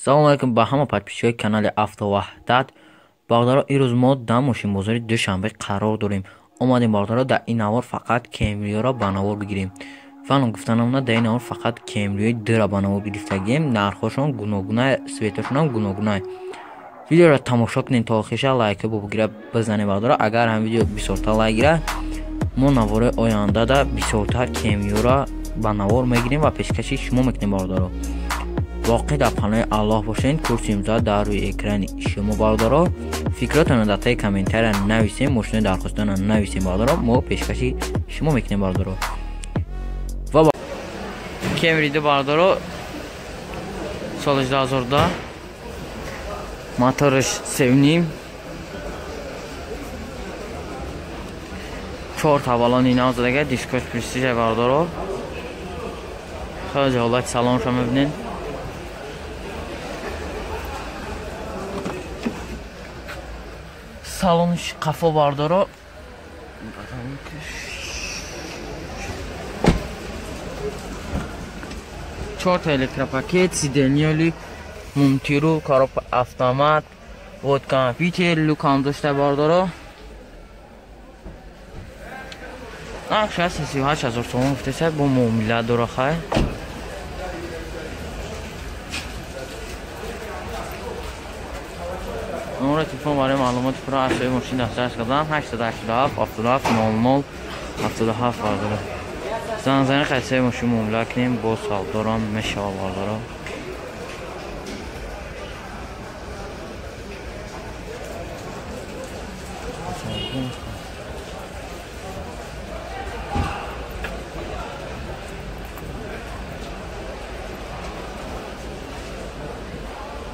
Салом алейкум ба ҳама подписчикои канали Автоваҳдат. Бародаро, имрӯз мо дар мошинбозори Душанбе қарор дорем. Омадем, бародаро, дар ин навор фақат Кемриёро ба навор бигирем. Фаълан гуфтанамона, дар ин навор фақат Кемриёи дура ба навор гирифтагием. Нархҳошон гуногуна, цветошонам гуногуна. Видеоро тамошо кунед то охириша, лайка бигира бизанед, бародаро. Агар ҳам видео бисёртар лайк гирад, мо навори ояндада бисёртар Кемриёро ба навор мегирем ва пешкаши шумо мекунем, бародаро. Воқеъ дар паноҳи Аллоҳ бошед. Курси имзо дар рӯи экрани шумо, бародаро. Фикротонро дар таи комментария нависем, мошинои дархостона нависем, бародаро, мо пешкаши шумо мекунем, бародаро. Ва Кемри ду, бародаро, соли 2010, мотораш 3.5, чор тавалони нав задага, дискош престижа, бародаро. Хеле ҳолати салоншо мебинед. Салониш қафо, бардоро, чорта электропакет, сиденья, мультируль, коробка автомат, вот компьютер, люкам дошта, бардоро. Нархш 38 000 сомон гуфтеса, бо муомила дора. Хай, номери телефон барои маълумоти пурра аз соҳиби мошин дастрас кардан 887 77 00 77, бардоро. Занг занед, қайсаи мошин муомила кунем, бо савдорам мешавад, бардоро.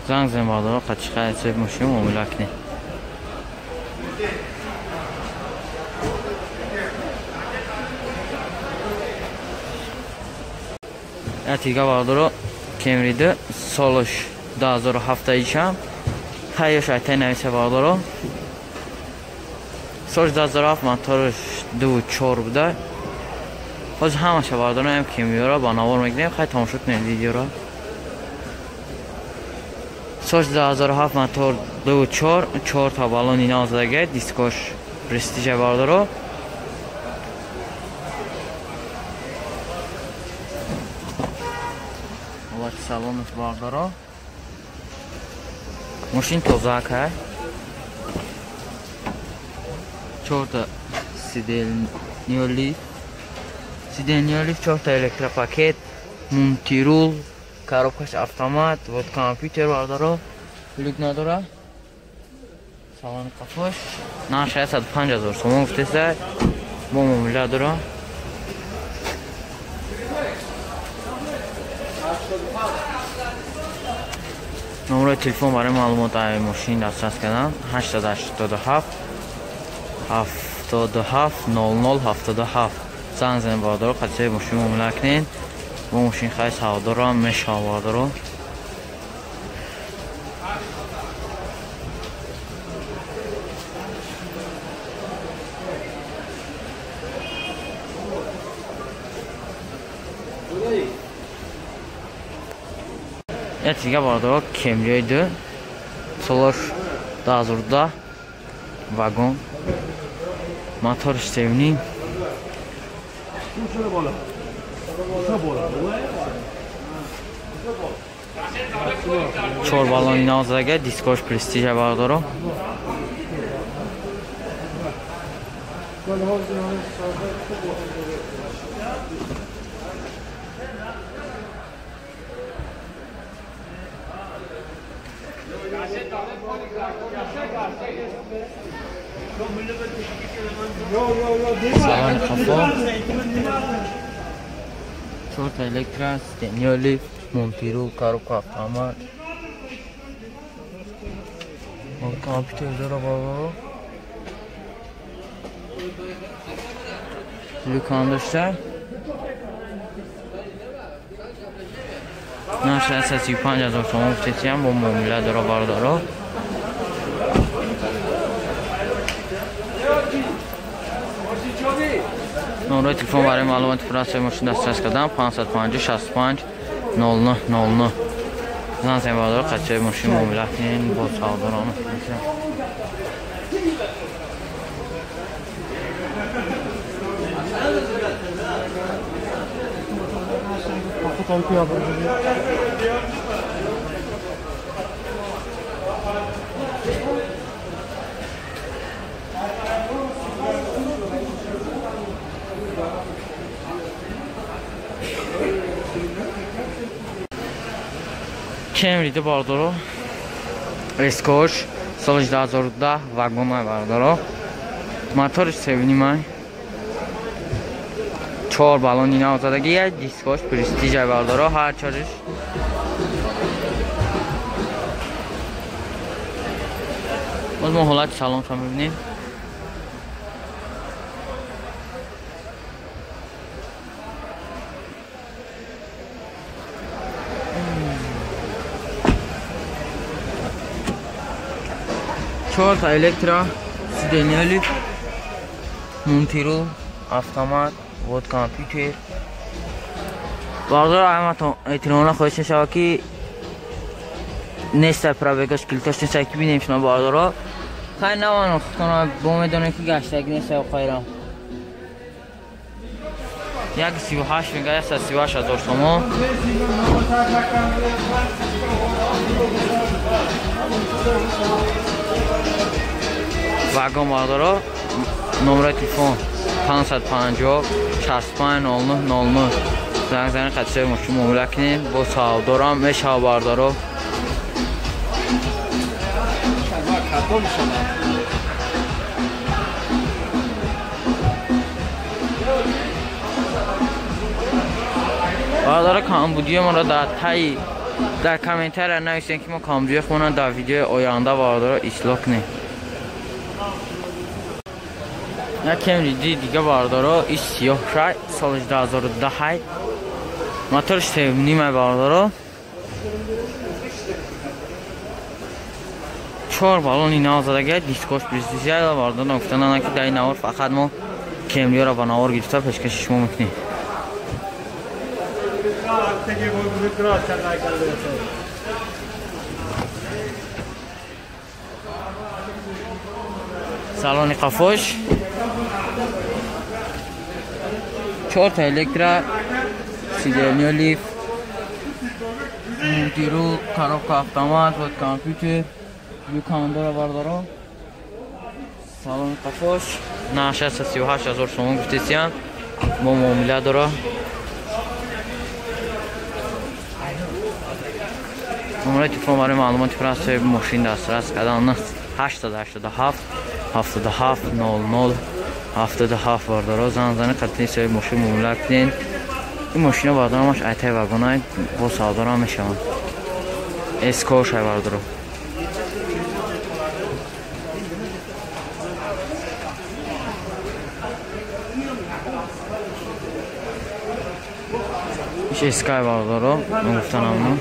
Занг занед, бардоро, қачи мошин муомила кунем. Ятига, бардоро, Кемриди, солаш 2007 ишам. Хайёш айтай нависа, бардоро. Соли 2007, мотораш 2.4 буда. Ҳозир ҳамаша, бардоро, ам Кемриёро ба навор мегирем. Хай, тамошо кунед видеоро. Соли 2007, мотор 2.4, чор та баллони нав задага, дискош престижа, бардоро. Ҳолати салонаш, бардоро. Мошин тоза акай. Чорта сиденья лифт, чорта электропакет, мультируль, коробкаш автомат, вот компьютер, бардоро, люк надора. Салони қафош. Нарх 605 000 сомон гуфтеса, бо муомила дора. Номерои телефон барои маълумот ай мошин дастрас кардан 887 77 00 77. Занг занед, бардоро, қадисаи мошин муомила кунед. Бо мошин хай савдорам мешавад, бардоро. Ятига, бардоро, Кемриои ду, солаш 2010, вагон, моторш 3.5, чор баллони нав задага, дискош престижа, бардоро. Салони қафо, чорта электро, сиденья лифт, мультируль, коробка автомат, компьютер дора, бардоро, люкам дошта. Нарх 635 000 сомон гуфтесиям, бо муомила дора, бардоро. Номерои телефон барои маълумоти пурра мошин дастрас кардан 550 65 09 09. Занг занед бародаро, қачаи мошин муомила кунед бо савдорон. Кемриди бардоро, эскош соли 2010 вагонай бардоро, моториш севнимай, 4 баллони навзадаги, дискош престижай бардоро, ҳар чориш. Боз мо ҳолати салоншо мебинем. Чорта электро, сиденья, мунтиру, автомат, вот компьютер. Бардор ҳаматон эътинола хоҳиш мешавад ки неста пробегаш килтош неста ки бинем шумо бардоро. Хай навано худтона бо медонем ки гаштаги неста хайрам. 138 мега 138 ҳазор сомон. Вагон бардоро, номери телефон 550 65 09 09. Занг занед қачаи мошин муомила кунед бо савдорам мешава бардоро. Бардоро камбудии моро дар таи дар комментария нависед ки мо камбудии худро дар видеои оянда бардоро ислоҳ кунем. Як Кемри дига бардоро, иш сиёҳ шай, соли 2010, моторш 3.5 бардоро, 4 баллони навзадаги, дискош престижай бардоро. Гуфтан ки дар ин навор фақат мо Кемриёро ба навор гирифта пешкаши шумо мекунем. Салони қафош 4 та электро, сиденья лифт, мультирул, коробка автомат, вот компьютер, люкандора бардоро. Салони қафош на 638 ҳазор сомон гуфтесиян, бо муомила дора. Номери телефон барои маълумоти пур аз соҳиби мошин дастрас кардан 887 77 00 77 бардоро. Занг занед қатъи соҳиби мошин муомила кунед. Ин мошино бардоро ҳамаш айтай вагонай бо савдорам мешаванд. Эскошай бардоро. Иш эскай бардоро, гуфтанам.